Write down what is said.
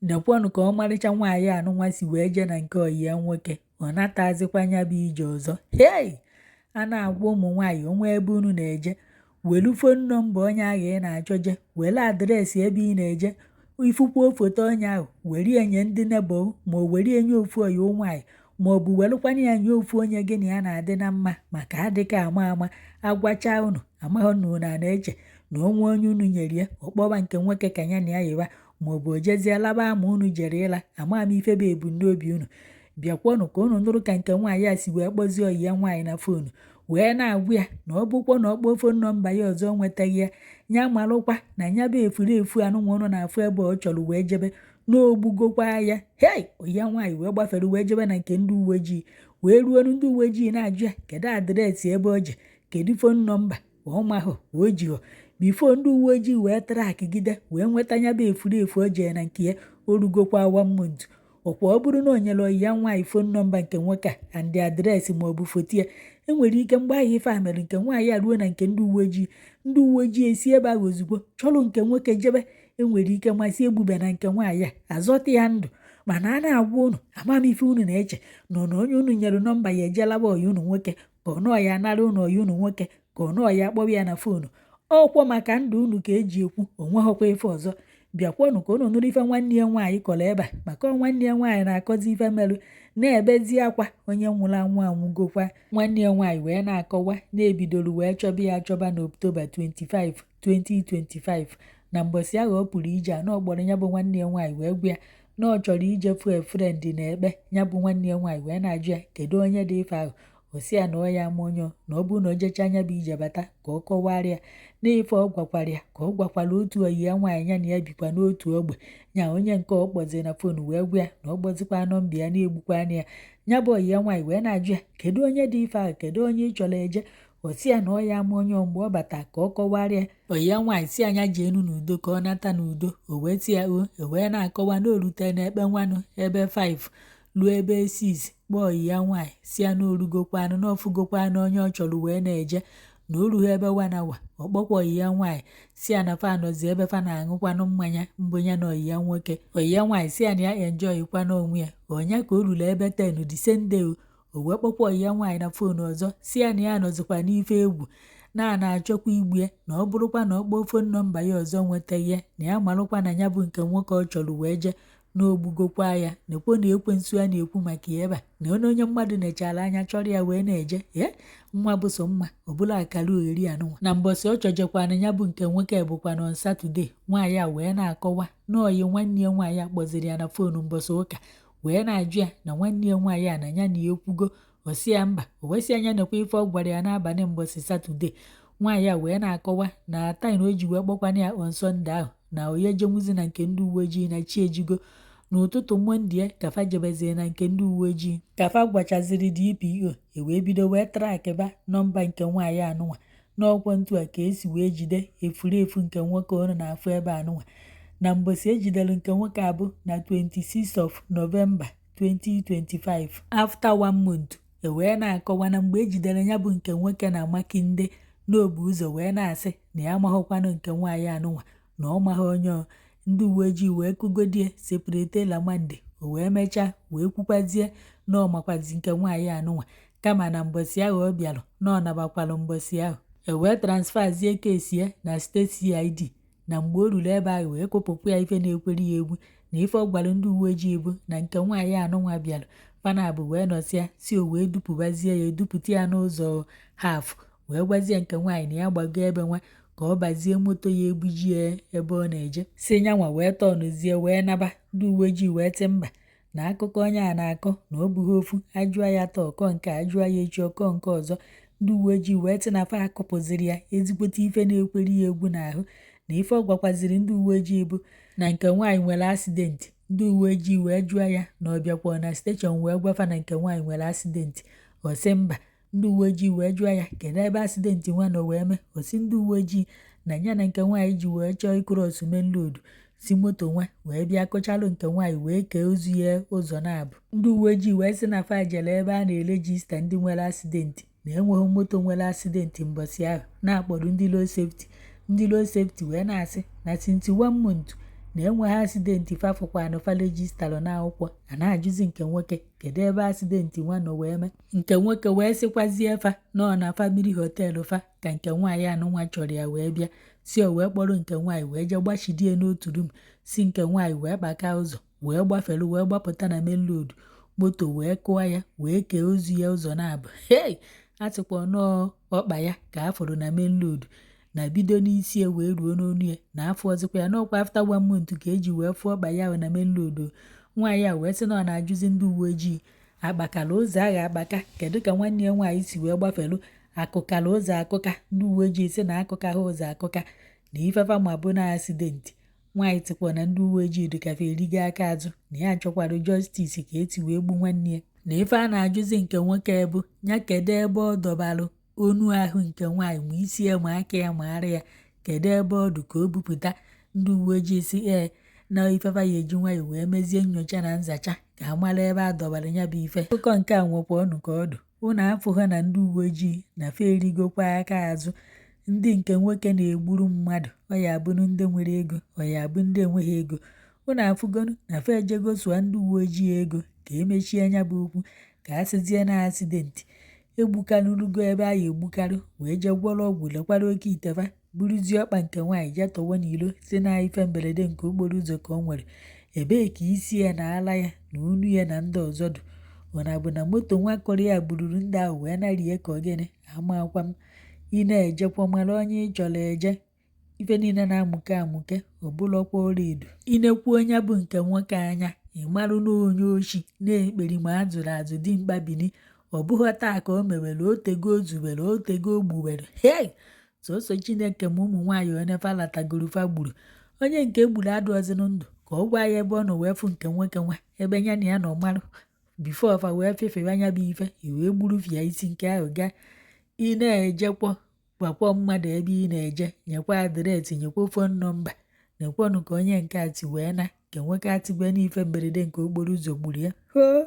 Nekwanụ ka ọmarịcha nwaanyị anụnwa si wee jee na nke ọyị ya nwoke, ọ natazikwa ya bụ ije ọzọ. Hei, a na-agwa ụmụ nwaanyị onwe ebe unu na-eje, welu phone number onye ahụ ị na-achọ je, were address ebe ị na-eje, ifukwuo foto onye ahụ, were ya nye ndị neighbour, ma o were ya nye ofu ọyị nwaanyị, ma ọ bụ welụkwana ya nye ofu onye gị na ya na-adị na mma, maka adịka ama ama agwacha unu amaghọ na unu a na-eche na onwe onye unu nyere ya, ọkpọba nke nwoke ka ya na ya yiwa, ma ọ bụ o jezie laba ama unu jere ịla. Ama m ife bụ ebumnobi unu. Bịakwanụ ka unu nụrụ ka nke nwaanyị a si wee kpọzie ọyị ya nwaanyị na phone, wee na-agwa ya na ọ bụkwa na ọ kpọọ phone number ya ọzọ nwetaghị ya, ya malụkwa na ya bụ efurefu anụnwa ụnụ na-afụ ebe ọ chọrọ wee jebe n'ogbugokwa ya. Hei, ọyị ya nwaanyị wee gbafere wee jebe na nke ndị uwe ojii, wee ruo ndị uwe ojii na-ajụ ya kedu address ebe o je, kedu phone number. Ọ mahụ o jighọ before ndị uwe ojii wee trackgide wee nweta ya bụ efurefu o jee na nke ya. O rugokwa one month. Ọkwa ọ bụrụ na o nyere ọyị ya nwaanyị phone number nke nwoke a and address ma ọ bụ foto ya, enwere ike mgbe ahụ ife a mere nke nwaanyị a ruo na nke ndị uwe ojii, ndị uwe ojii esi ebe ahụ ozugbo chọrọ nke nwoke jebe. Enwere ike masị egbube na nke nwaanyị a azọta ya ndụ. Mana a na-agwa unu amamife unu na-eche nọ na onye unu nyere number ya ejelaba ọyị unu nwoke, ka ọ nọọ ya nara unu ọyị unu nwoke, ka ọ nọọ ya kpọwa ya na phone. Ọkwọ maka ndụ unu ka eji ekwu, onweghọkwa ife ọzọ. Bịakwanụ ka unu nụrụ ife nwanne ya nwaanyị kọrọ ebe a, maka nwanne ya nwaanyị na-akọzi ife merụ, na-ebezi akwa. Onye nwụrụ anwụ anwụgokwa. Nwanne ya nwaanyị wee na-akọwa na-ebidoro wee chọba ya achọba n'October 25, 2025, na mbọsị ahụ ọ pụrụ ije a na ọ kpọrọ ya bụ nwanne ya nwaanyị wee gwa ya na ọ chọrọ ije fụ a friend na ekpe. Ya bụ nwanne ya nwaanyị wee na-ajụ ya kedu onye dị ife ahụ. O si ya na ọ ya ama onye, na ọ bụrụ na o jechaa anya bụ ije bata ka ọ kọwara ya. N'ife ọ gwakwara ya ka ọ gwakwara otu oyi ya nwaanyị ya na ya bikwa n'otu ogbe nya, onye nke ọ kpọzi na phone wee gwa ya na ọ kpọzikwa number ya na-egbukwa ya. Ya bụ oyi ya nwaanyị wee na-ajụ ya kedu onye dị ife ahụ, kedu onye ị chọrọ eje. O si ya na ọ ya ama onye, mgbe ọ bata ka ọ kọwara ya. Oyi ya nwaanyị si anya jee enu n'udo, ka ọ nata n'udo. O wee sị ya o e wee na-akọwa na o rute n'ekpe nwanụ ebe 5 ruo ebe 6, kpọọ oyi ya nwaanyị si ya na orugokwanụ, na ọfụgokwanụ onye ọ chọrọ wee na-eje, na o rughị ebe 1 hour, ọ kpọkwa oyi ya nwaanyị si ya na fa nọzi ebe fa na-aṅụkwanụ mmanya mbụ ya na oyi ya nwoke. Oyi ya nwaanyị si ya na ya enjoykwanụ onwe ya. Onye ka o ruru ebe 10 the same day, o wee kpọkwa oyi ya nwaanyị na phone ọzọ, si ya na ya nọzikwa n'ife egwu na a na-achọkwa igbu ya, na ọ bụrụkwa na ọ kpọọ phone number ya ọzọ nwetaghị ya, na ya marụkwa na ya bụ nke nwoke ọ chọrọ wee jee n'ogbugokwa ya. Nekwo na ekwensu a na-ekwu maka ya ebe a, na onye mmadụ nechara anya chọrọ ya wee na-eje ye nwa bụ so mma ọbụla akara ogheri anụnwa. Na mbọsị ọ chọjekwana ya bụ nke nwoke bụkwa na Saturday. Nwaanyị a wee na-akọwa na oyi nwanne ya nwaanyị a kpọziri ya na phone mbọsị ụka, wee na-ajụ ya na nwanne ya nwaanyị a na ya na ya ekwugo. O si ya mba. O wee sị anya nekwa ife ọ gwara ya n'abalị mbọsị Saturday. Nwaanyị a wee na-akọwa na time o ji wee kpọkwana ya on Sunday ahụ na onye jenwuzi na nke ndị uwe ojii na chi ejigo. N'ụtụtụ Monday ya ka fa jebezie na nke ndị uwe ojii, ka fa gwachaziri DPO, e wee bido wee trackba number nke nwaanyị anụnwa. N'ọkwọ ntu a ka esi wee jide efurefu nke nwoke ọnụ na-afụ ebe anụnwa. Na mbosi ejidere nke nwoke abụ na 26 of November 2025, after one month. E wee na-akọwa na mgbe ejidere ya bụ nke nwoke na Makinde, n'obu ụzọ wee na-asị na ya amaghọkwanụ nke nwaanyị anụnwa, na ọ maghị onye ọ. Ndị uwe ojii wee kụgodie separate remand. O wee mechaa wee kwukwazie na ọ makwazi nke nwaanyị anụnwa, kama na mbọsị ahụ ọ bịarụ na ọ nabakwalụ mbọsị ahụ. E wee transferzie case ya na state CID. Na mgbe o ruru ebe ahụ, wee kụpụkwa ya ife na-ekwere ya egwu na ife ọ gwara ndị uwe ojii bụ na nke nwaanyị anụnwa bịarụ fanabụ wee nọsịa si o wee dupụbazie ya, edupụta ya n'ụzọ half, wee gwazie nke nwaanyị na ya gbago ebe nwa ka ọ bazie moto ya ebujie ebe ọ na-eje, si nyanwa wee tọnụzie wee naba. Ndị uwe ojii wee tị mba, na akụkọ onye a na-akọ na ọ bụghị ofu. Ajụọ ya taa ọkọ nke, ajụọ ya echi ọkọ nke ọzọ. Ndị uwe ojii wee tị na fa akụpụziri ya ezigbote ife na-ekwere ya egwu n'ahụ na ife ọ gwakwaziri ndị uwe ojii bụ na nke nwaanyị nwere accident. Ndị uwe ojii wee jụọ ya na ọ bịakwa na station wee gwafa na nke nwaanyị nwere accident. Ọ sị mba. Ndị uwe ojii wee jụọ ya kedu ebe accident nwa nọ wee mee. Ọ sị ndị uwe ojii na ya na nke nwaanyị ji wee chọọ ịcross main road, si moto nwa wee bịa kụchalụ nke nwaanyị wee kee ozu ya ụzọ na-abụ. Ndị uwe ojii wee sị na fa jere ebe a na-eregister ndị nwere accident, na enweghị moto nwere accident mbọsị ahụ. Na-akpọrọ ndị road safety, ndị road safety wee na-asị na since one month na Na enweghị accident fa fụkwanụ fa registerlụ n'akwụkwọ. A na-ajụzi nke nwoke, kedu ebe accident nwa nọ wee mee? Nke nwoke wee sịkwazie fa nọ na family hotel fa ka nke nwaanyị anụnwa chọrọ ya wee bịa si o wee kpọrọ nke nwaanyị wee jee gbachidie n'otu room, si nke nwaanyị wee kpaka ụzọ wee gbafere wee gbapụta na main road, moto wee kụọ ya, wee kee ozu ya ụzọ na-abụ. Hei, a sịkwa nọọ ọkpa ya ka a fụrụ na main road, na bido n'isi ya wee ruo n'onu ya na afọ ọzọkwa ya n'ọkwa. After one month ka eji wee fụọ ọkpa ya na main road. Nwaanyị a wee sị na ọ na-ajụzi ndị uwe ojii, akpakala ụzọ agha akpaka, kedu ka nwanne ya nwaanyị si wee gbafelu? Akụkala ụzọ akụka? Ndị uwe ojii sị na akụka ha ụzọ akụka, na ifefa ma bụ na accident. Nwaanyị tịkwa na ndị uwe ojii dịkafa erigo aka azụ, na ya chọkwara justice ka esi wee gbu nwanne ya. Na ife a na-ajụzi nke nwoke bụ ya, kedu ebe ọ dọbalụ onu ahụ nke nwaanyị, ma isi ya, ma aka ya, ma ara ya, kedu ebe ọ dị ka o bupụta? Ndị uwe ojii si ee, na ifefa ya eji nwayọ wee mezie nyocha na nzacha ka a mara ebe a dọbara ya bụ ife. Akụkọ nke a nwekwa ọnụ ka ọdụ unu afụghị na ndị uwe ojii na fa erigokwa aka azụ. Ndị nke nwoke na-egburu mmadụ, ọ ya abụnụ ndị nwere ego, ọ ya abụ ndị enweghị ego. Unu afụgonu na fa ejego sụọ ndị uwe ojii ego ka emechie anya bụ okwu, ka a sịzie na accident. Egbukarụrugo ebe a ya egbukarụ wee jee gwọrọ ọgwụ, lekwara oke itefa, buruzie ọkpa nke nwaanyị jee tọwọ n'ilo, si na ife mberede nke okporo ụzọ ka o nwere. Ebee ka isi ya na ala ya na onu ya na ndị ọzọ dụ? Ọ na-abụ na moto nwa kọrọ ya bururu ndị ahụ wee narie ka ọ gịnị? Amakwa m. Ị na-ejekwa, mara onye ị chọrọ eje. Ife niile na-amụke amụke, ọbụlọkwa ọlaedo. Inekwu onye bụ nke nwoke anya, ị marụ na onye oshi na-ekperi ma azụrụ azụ dimkpa bini. Ọ bụghị taa ka o mewere, otego o zubere, otego o gbuwere. Hei, sọsọ Chineke ma ụmụ nwaanyị onye fa latagoro fa gburu. Onye nke egburu adụọzinụ ndụ ka ọ gwa ya ebe ọ nọ wee fụ nke nwoke nwa, ebe ya na ya nọ marụ before fa wee fefewe anya bụ ife i wee gburu fia isi nke ahụ gaa. Ị na-ejekwa, gwakwa mmadụ ebe ị na-eje, nyekwa address, nyekwa phone number. Nekwanụ ka onye nke a si wee na nke nwoke atịgwe n'ife mberede nke okporo ụzọ gburu ya hoo.